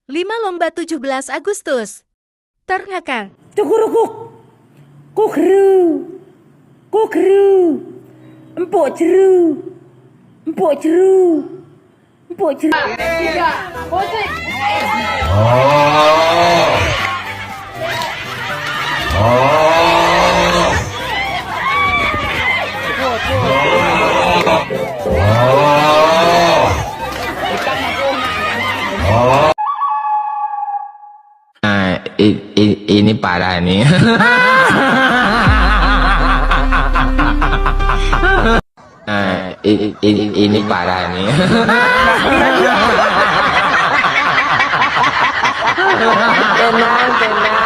5 lomba 17 Agustus. Ternakan. Cukurukuk. Kukru. Kukru. Empuk jeru. Empuk jeru. Empuk jeru. Nah, ini parah nih. Nah, ini parah nih. Tenang, tenang.